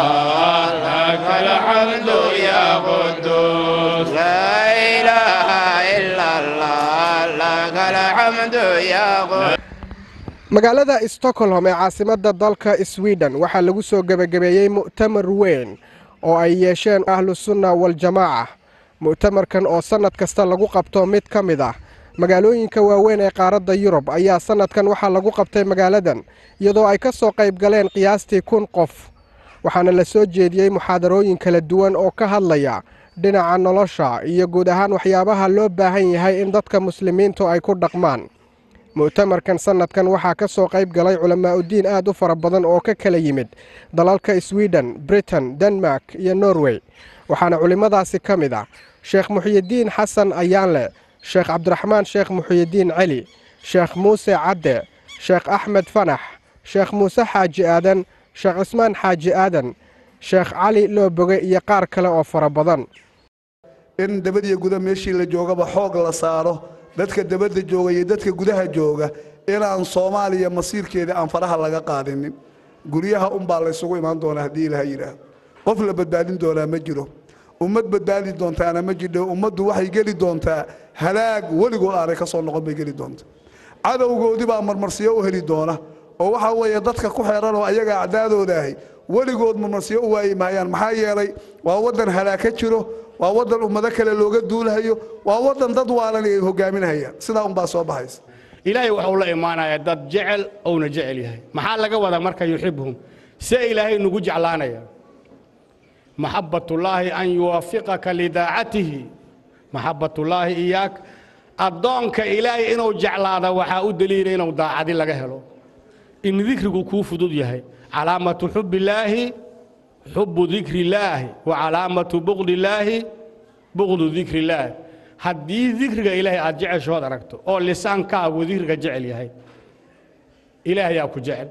الله لك الحمد يا قدوس. لا إله إلا الله لك الحمد يا قدوس. Magaalada Stockholm ee caasimadda dalka Sweden waxaa lagu soo gebagabeeyey mu'tamar weyn oo ay yeesheen Ahlusunna Waljamaaca. Mu'tamarkan oo sannad kasta lagu qabto mid ka mid ah magaalooyinka waaweyn ee qaaradda Yurub ayaa sannadkan waxaa lagu qabtay magaaladan, iyadoo ay ka soo qayb galeen qiyaastii 1000 qof, waxaana la soo jeediyey muxaadarooyin kala duwan oo ka hadlaya dhinaca nolosha iyo guud ahaan waxyaabaha loo baahan yahay in dadka muslimiintu ay ku dhaqmaan. Mu'tamarkan sannadkan waxaa ka soo qayb galay culamaa'udiin aad u fara badan oo ka kala yimid dalalka Sweden, Britain, Denmark iyo Norway, waxaana culimmadaasi ka mid ah Sheekh Muxyidiin Xasan Ayaanle, Sheekh Cabdiraxmaan Sheekh Muxyidiin Celi, Sheekh Muuse Cadde, Sheekh Axmed Fanax, Sheekh Muuse Xaaji Aadan, Sheekh Cismaan Xaaji Aadan, Sheekh Cali Looboge iyo qaar kale oo fara badan. In dabadiyo guda meeshii la joogaba xoog la saaro dadka dabadda jooga iyo dadka gudaha jooga inaan Soomaaliya masiirkeeda aan faraha laga qaadinin. Guryaha unbaa la isugu imaan doonaa haddii Ilaahay yidhaahdo. Qof la badbaadin doonaa ma jiro, ummad badbaadi doontaana ma jidho. Ummaddu waxay geli doontaa halaag weligood aanay ka soo noqon bay geli doontaa. Cadowgoodii baa marmarsiyo u heli doona oo waxaa weeye dadka ku xeeran oo ayaga acdaadooda ahi weligood marmarsiyo u waayi maayaan. Maxaa yeelay waa waddan halaag ka jiro, waa waddan ummado kale looga duulahayo, waa waddan dad waalan ay hogaaminahayaan. Sidaa unbaa soo baxaysa. Ilaahay wuxuu la imaanayaa dad jecel ouna jecel yahay. Maxaa laga wadaa marka yuxibhum? See Ilaahay nugu jeclaanaya? Maxabbatullaahi an yuwaafiqaka lidaacatihi, maxabbatullaahi iyaak. Addoonka Ilaahay inuu jeclaada waxaa u daliila inuu daacadi laga helo, in dikrigu kuu fudud yahay. Calaamatu xubbillaahi xubbu dikrillaahi wa calaamatu buqdillaahi buqdu dikrillaahi. Haddii dikriga Ilaahay aad jeceshood aragto oo lisaankaagu dikriga jecel yahay, Ilaahayaa ku jecel.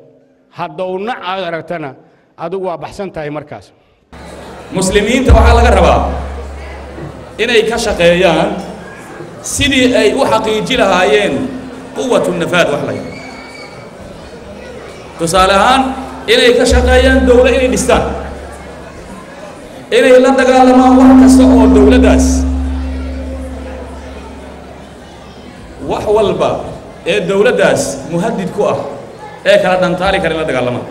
Haddou nac aad aragtana, adigu waa baxsan tahay markaas. Muslimiinta waxaa laga rabaa inay ka shaqeeyaan sidii ay u xaqiiji lahaayeen quwatu nafaad. Wax la yidhaha tusaale ahaan, inay ka shaqeeyaan dowlo inay dhistaan, inay la dagaalamaan wax kasta oo dowladdaas, wax walba ee dowladdaas muhadid ku ah ee kala dhantaali kara in la dagaalamaan.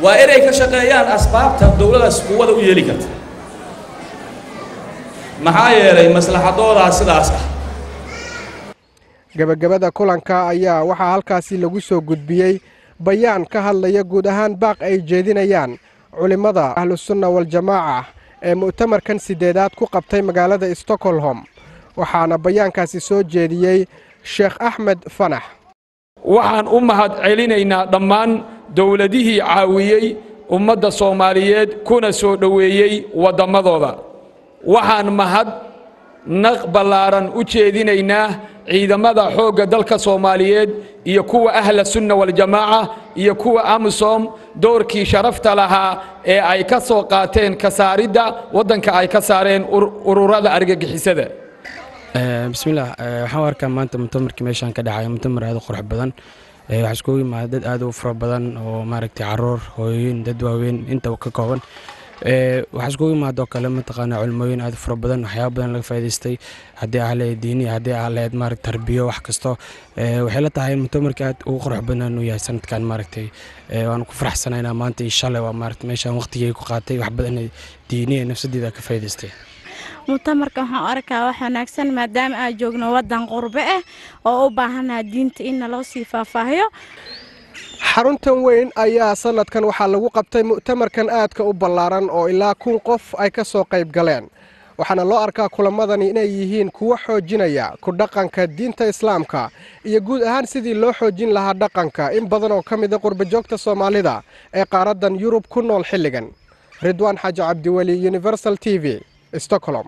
Waa inay ka shaqeeyaan asbaabta dowladdaas quwada u yeeli karta, maxaa yeelay maslaxadoodaa sidaas ah. Gebagabada kulanka ayaa waxaa halkaasi lagu soo gudbiyey bayaan ka hadlaya guud ahaan baaq ay jeedinayaan culimmada Ahlusunna Waljamaaca ee mu'tamarkan 8aad ku qabtay magaalada Stockholm, waxaana bayaankaasi soo jeediyey Sheekh Axmed Fanax. Waxaan u mahad celinaynaa dhammaan dowladihii caawiyey ummadda Soomaaliyeed kuna soo dhoweeyey wadammadooda. Waxaan mahad naq ballaaran u jeedinaynaa ciidamada xoogga dalka Soomaaliyeed iyo kuwa Ahla Sunna Waljamaaca iyo kuwa AMISOM doorkii sharafta lahaa ee ay ka soo qaateen ka saaridda waddanka ay ka saareen ururada argagixisada. Bismillaah, waxaan u arkaa maanta mutamarkii meeshaan ka dhacay mutamar aad u qurux badan. Waxaa iskugu yimaada dad aad u fara badan oo maaragtay caruur, hooyooyin, dad waaweyn intaba ka kooban. Waxaa iskugu yimaadoo kale mataqaanaa culimooyin aad u fara badan, waxyaaba badan laga faa'iidaystay, haddii ah lehed diini, haddii ah lehed maaragtay tarbiyo, wax kasto. Waxay la tahay mutamarkii aad ugu qurux badan inuu yahay sanadkan maaragtay. Waan ku faraxsanaynaa maanta iyo shalay waa maaragtay meeshaan waqtigay ku qaatay wax badan diiniya nafsadeeda ka faa'iidaystay. Mutamarka waxaan u arkaa wax wanaagsan, maadaama aan joogno waddan qurbe ah oo u baahanaha diinta in naloo sii faahfaahiyo. Xaruntan weyn ayaa sanadkan waxaa lagu qabtay mu'tamarkan aadka u ballaaran oo ilaa 1000 qof ay ka soo qayb galeen, waxaana loo arkaa kulamadani inay yihiin kuwo xoojinaya ku dhaqanka diinta islaamka iyo guud ahaan sidii loo xoojin lahaa dhaqanka in badan oo ka mida qurbajoogta Soomaalida ee qaaraddan Yurub ku nool xilligan. Ridwaan Xaaji Cabdiweli, Universal TV, Stockholm.